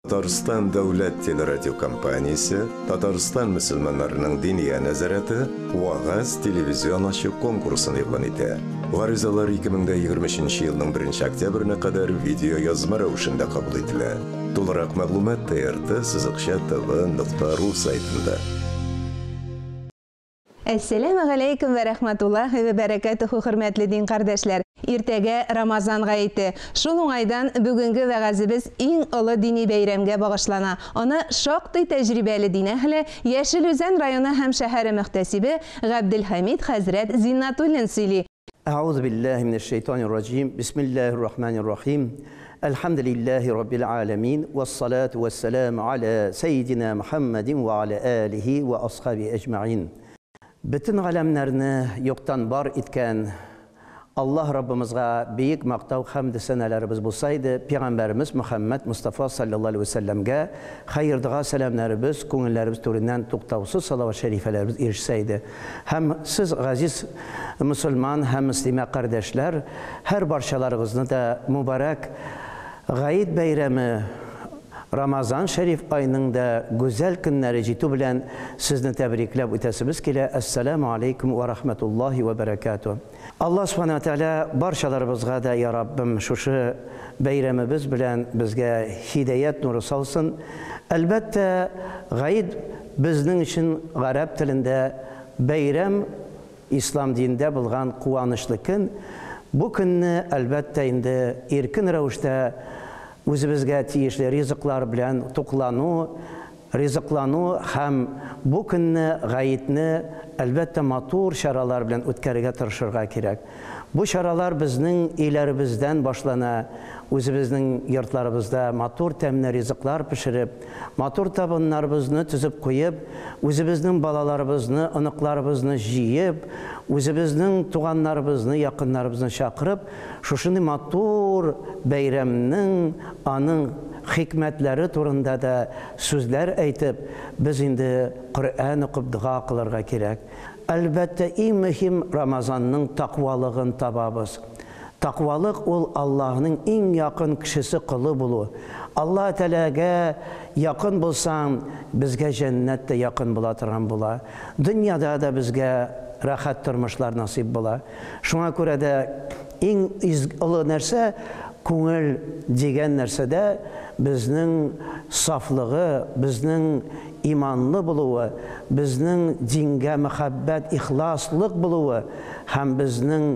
Татарстан дәүләт телерадиокомпаниясе, Татарстан мөселманнарының Диния нәзарәте Вәгазь телевизион ачык конкурсын игълан итә. Гаризалар 2023 елның 1 октябренә кадәр видеоязма рәвешендә кабул ителә. Тулырак мәгълүмат TRT сызыкча tv нокта ру сайтында. Әссәләмә галәйкүм вә рәхмәтуллаһи вә бәрәкәтүһү, хөрмәтле дин кардәшләр! Иртәгә Рамазан гаете. Шул уңайдан бүгенге вәгазебез иң олы дини бәйрәмгә багышлана. Аны шактый тәҗрибәле дин әһеле, Яшел Үзән районы һәм шәһәре мөхтәсибе Габделхәмид хәзрәт Зиннатуллин сөйли. Әгъузу биллаһи минәш шәйтанир раҗим. Бисмиллаһир рахманир рахим. Әлхәмдүлиллаһи раббил галәмин вассалату вассаламу аля сәййидина Мухаммадин ва аля алихи ва асхаби әҗмәгыйн. Бөтен галәмнәрне юктан бар иткән Аллаһ Раббымызга бөек мактау хәмде сәнәләребез булса иде, пәйгамбәребез Мөхәммәд Мостафа салләллаһу алейһи вә сәлләмгә хәер-дога сәламнәребез, күңелләребез түреннән туктаусыз салават шәрифәләребез ирешсә иде. Һәм сез, газиз мөселман һәм мөслимә кардәшләр, һәр барчаларыгызны да мөбарәк Гает бәйрәме, Рамазан шәриф аеның да гүзәл көннәре җитү белән сезне тәбрикләп үтәсебез килә, Әссәләмү алейкүм вә рахмәтуллаһи вә бәрәкәтү. Аллаһ Сүбхәнәһү вә Тәгалә барчаларыбызга да, йа Раббым, шушы бәйрәмебез белән безгә һидаять нуры салсын. Әлбәттә, Гает безнең өчен гарәп телендә бәйрәм, ислам динендә булган куанычлы көн. Бу көнне, әлбәттә инде, иркен рәвештә үзебезгә тиешле ризыклар белән туклану, ризыклану һәм бу көнне, гаетне, әлбәттә, матур чаралар белән үткәрергә тырышырга кирәк. Бу чаралар безнең өйләребездән башлана, үзебезнең йортларыбызда матур тәмле ризыклар пешереп, матур табыннарыбызны төзеп куеп, үзебезнең балаларыбызны, оныкларыбызны җыеп, үзебезнең туганнарыбызны, якыннарыбызны чакырып, шушындый матур бәйрәмнең, аның хикмәтләре турында да сүзләр әйтеп, без инде Коръән укып дога кылырга кирәк. Әлбәттә, иң мөһим Рамазанның таквалыгын табабыз. Таквалык ул Аллаһның иң якын кешесе колы булу. Аллаһ Тәгаләгә якын булсаң, безгә җәннәт тә якын була торган була. Дөньяда да безгә рәхәт тормышлар насыйп була. Шуңа күрә дә иң олы нәрсә күңел дигән нәрсәдә безнең сафлыгы, безнең иманлы булуы, безнең дингә мәхәббәт, ихласлык булуы һәм безнең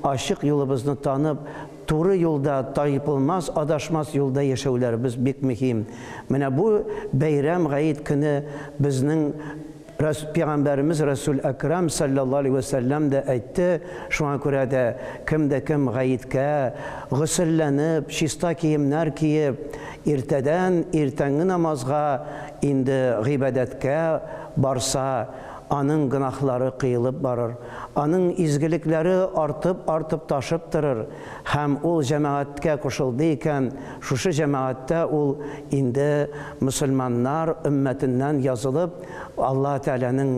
ачык юлыбызны танып, туры юлда, тайпылмас, адашмас юлда яшәүләребез бик мөһим. Менә бу бәйрәм гает көне безнең Пәйгамбәребез Рәсүл Әкрам салләллаһу алейһи вә сәлләм дә әйтте, шуңа күрә дә кем дә кем гаеткә госелләнеп, чиста киемнәр киеп, иртәдән иртәнге намазга инде гыйбадәткә барса, аның гөнаһлары кыелып барыр, аның изгелекләре артып-артып ташып торыр һәм ул җәмәгатькә кушылды икән, шушы җәмәгатьтә ул инде мөселманнар өммәтеннән язылып, Аллаһы Тәгаләнең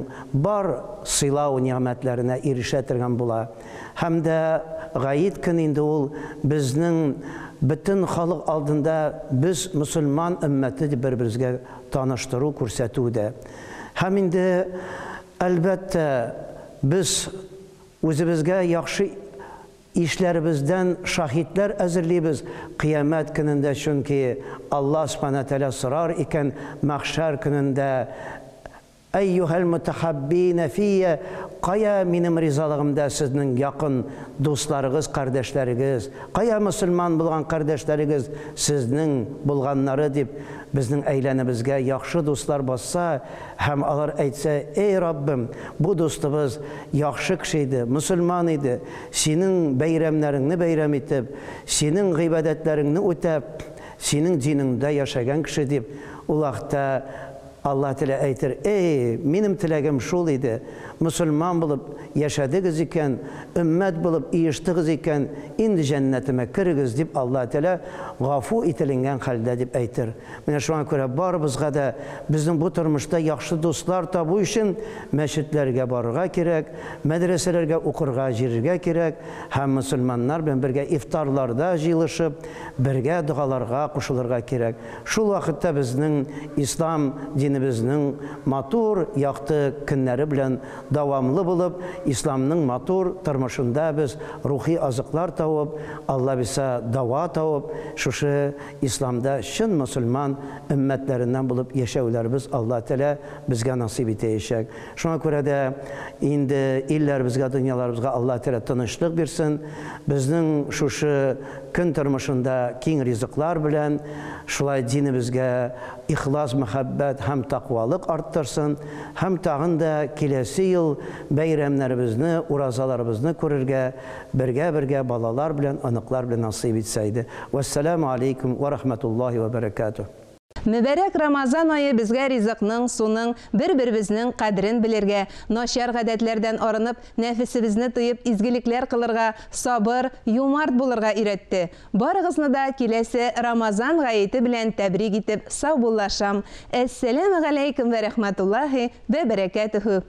бар сыйлау нигъмәтләренә ирешә торган була. Һәм дә гает көн инде ул безнең бөтен халык алдында без мөселман өммәте дип бер-беребезгә таныштыру, күрсәтү дә. Һәм инде, әлбәттә, без үзебезгә яхшы ишләребездән шаһитләр әзерлибез Кыямәт көнендә, чөнки Аллаһ Сүбхәнә Тәгалә сорар икән мәхшәр көнендә, Әйюһәл мөтәхәббинә фийя, кая минем ризалыгымда сезнең якын дусларыгыз, кардәшләрегез, кая мөселман булган кардәшләрегез сезнең булганнары, дип, безнең әйләнебезгә яхшы дуслар басса һәм алар әйтсә, Эй Раббым, бу дустыбыз яхшы кеше иде, мөселман иде, синең бәйрәмнәреңне бәйрәм итеп, синең гыйбадәтләреңне үтәп, синең динеңдә яшәгән кеше, дип, ул вакытта. Аллаһ Тәгалә әйтер, Эй, минем теләгем шул иде, мөселман булып яшәдегез икән, өммәт булып иештегез икән, инде җәннәтемә керегез, дип Аллаһ Тәгалә гафу ителенгән хәлдә дип әйтер. Менә шуңа күрә барыбызга да безнең бу тормышта яхшы дуслар табу өчен мәчетләргә барырга кирәк, мәдрәсәләргә укырга җирергә кирәк һәм мөселманнар белән бергә ифтарларда җыелышып, бергә догаларга кушылырга кирәк. Шул вакытта безнең ислам динебезнең матур, якты көннәре белән дәвамлы булып, исламның матур тормышында без рухи азыклар табып, Алла бирса, дава табып, шушы Исламда чын мөселман өммәтләреннән булып яшәүләребез Алла Тәгалә безгә насыйп итәячәк. Шуңа күрә дә инде илләребезгә, дөньяларыбызга Алла Тәгалә тынычлык бирсен. Безнең шушы көн тормышында киң ризыклар белән шулай динебезгә ихлас мәхәббәт һәм таквалык арттырсын һәм тагын да киләсе ел бәйрәмнәребезне, уразаларыбызны күрергә бергә-бергә балалар белән, оныклар белән насыйп итсә иде. Вәссәламү алейкум вә рахмәтуллаһи вә бәрәкәтүһ. Мөбарәк Рамазан ае безгә ризыкның, суның, бер-беребезнең кадерен белергә, начар гадәтләрдән арынып, нәфесебезне тыеп изгелекләр кылырга, сабыр, юмарт булырга өйрәтте. Барыгызны да киләсе Рамазан гаете белән тәбрик итеп саубуллашам. Әссәләмегаләйкүм вә рәхмәтуллаһи вә бәрәкәтүһү.